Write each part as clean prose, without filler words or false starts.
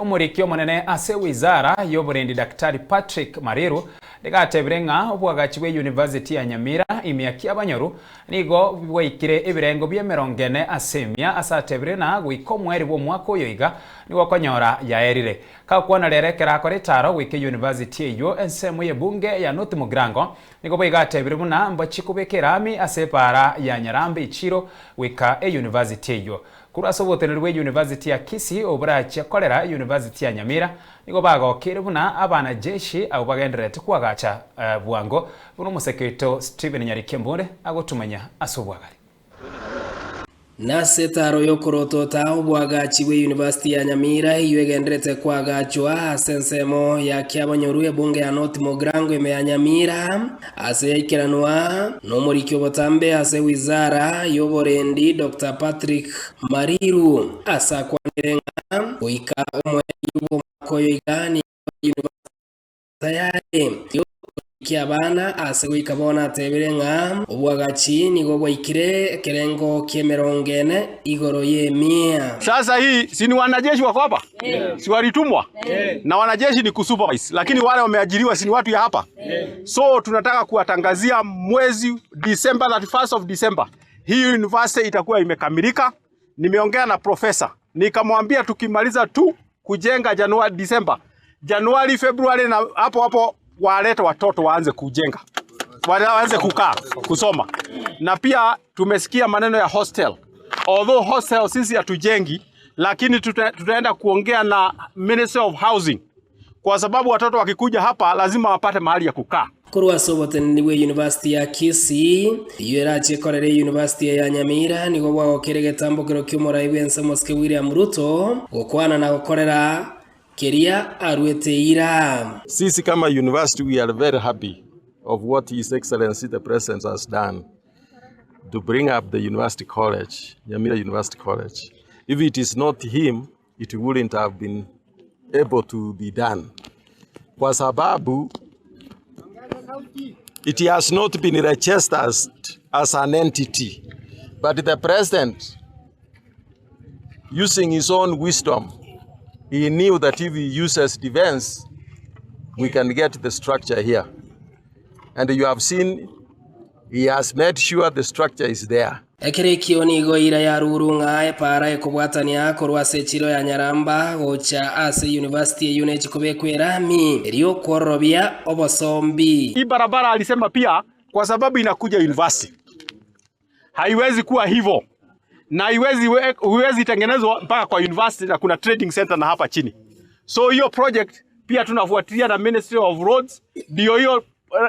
Omoriki omonene ase wizara y'oborendi Daktari Patrick Mariru nigo atebire ng'a obwagachi bwe University ya Nyamira ime ya Kiabanyoru nigo bwaikire ebirengo bi'emerongo ene ase emia ase atebire na goika omweri bw'omwaka oyo iga nigo okonyora yaerire. Gakwana rero ekero akora etaro goika eyunivasiti eyio ensemo y'ebunge ya North Mugirango nigo boigo atebire buna mbachie kobeka erami ase epaara ya Nyarambe echiro goika eyunivasiti eyio. Korwa ase oboteneneri bw'eyunivasiti ya Kisii oborachia korera eyunivasiti ya Nyamira, nigo bagokeire buna abanajeshi abwo bagendererete koagacha bwango, buna omoseke oito Stephen Nyarikembunde agotumanya ase obwagare. Nase etaaro y'okorotota oboagachi bw'eyunivasiti ya Nyamira eyio egenderete koagachwa ase ensemo ya Kiabonyoru ebunge ya North Mugirango ime ya Nyamira, Ase yaikeranwa nomoriki obotambe ase wizara y'oborendi Doctor Patrick Mariru ase akwanire ng'a goika omoerio bw'omwaka oyo iga nigo university tayari y'okorikia abana ase goika bono atebire ng'a obwagachi nigo bwaikire ekerengo ki'emerongo ene igoro y'emia. Sasa hii si ni wanajeshi wako hapa? Si walitumwa? Na wanajeshi ni kusupervise, lakini wale wameajiriwa si ni watu ya hapa? So tunataka kuwatangazia mwezi December, 31st of December, hii university itakuwa imekamilika. Nimeongea na profesa nikamwambia tukimaliza tu kujenga Januari, December, Januari, Februari na hapo hapo walete watoto waanze kujenga, waanze kukaa kusoma. Na pia tumesikia maneno ya hostel, although hostel sisi hatujengi, lakini tuta, tutaenda kuongea na Ministry of Housing kwa sababu watoto wakikuja hapa lazima wapate mahali ya kukaa. Korwa ase oboteneneri bwe University ya Kisii, eyio erache ekorere University eye ya Nyamira, nigo bwagokire egetambokero ki'omorai bw'ense omosike William Ruto gokwana na gokorera keria aruete eira. Sisi kama university we are very happy of what His Excellency the President has done to bring up the university college, Nyamira University College. If it is not him, it wouldn't have been able to be done. Kwa sababu it has not been registered as an entity, but the president using his own wisdom, he knew that if he uses defense, we can get the structure here. And you have seen he has made sure the structure is there. Ekero ekio nigo eira ya ruru ng'a epaara ekobwatania korwa ase echiro ya Nyaramba gocha ase university eyio nechi kobekwa erami erio okwororobia obosombi. Hii barabara alisema pia kwa sababu inakuja university haiwezi kuwa hivyo na haiwezi huwezi tengenezwa mpaka kwa university na kuna trading center na hapa chini. So hiyo project pia tunafuatilia na Ministry of Roads ndio hiyo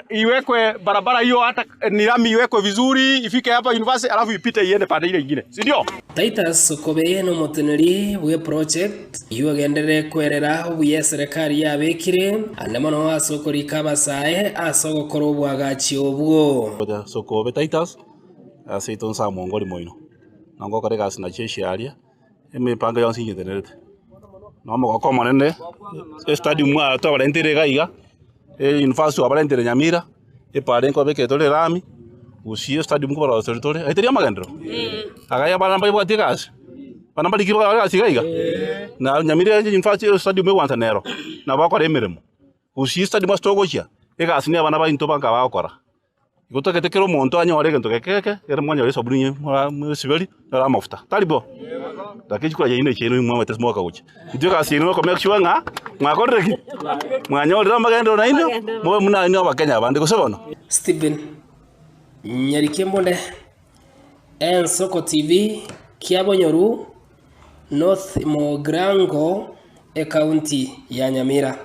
eh, iwekwe barabara hiyo, hata ni lami iwekwe vizuri ifike hapa university, alafu ipite iende pande ile ingine, si ndio? Titus Okobe nomoteneri bw'eproject eyio ogenderere kwerera obuya eserekari yabekire ande mono ase okorika abasae ase ogokora oboagachi obwo. Sokobe Titus, ase aito nsa omongori moino, na ngokora egasi nachio echiaria, emepango yonsi inyetenerete. Na omogoko omonene, estadium aa twabarenteire iga iga, university twabarenteire Nyamira, epara nkobeka tore erami, gusii estadium nkobaroseria tore, aye teri amagenderero? Agaya abana mbaibwati egasi, abana mbariki bakore egasi iga iga? Na Nyamira university estadium egwansa nero, nabo bakora emeremo. Gusii estadium ase togochia, egasi na abana baito banka bagokora. Igo totagete kera omonto anyore egento geke geke, ekero mwanyora esabuni inye mwesiberi, mwanyore amafuta, tari bo? Lakini chikura chiaino echi mwamaete ase mwaka gochia. Intwe egasi yaino noko make sure ng'a mwakorire ki? Mwanyorire amagenderero nainwe, mobe buna inwe abakenya abande, gose bono? Stephen Nyarikembunde, Ensoko TV, Kiabonyoru, North Mugirango, Ekaunti ya Nyamira.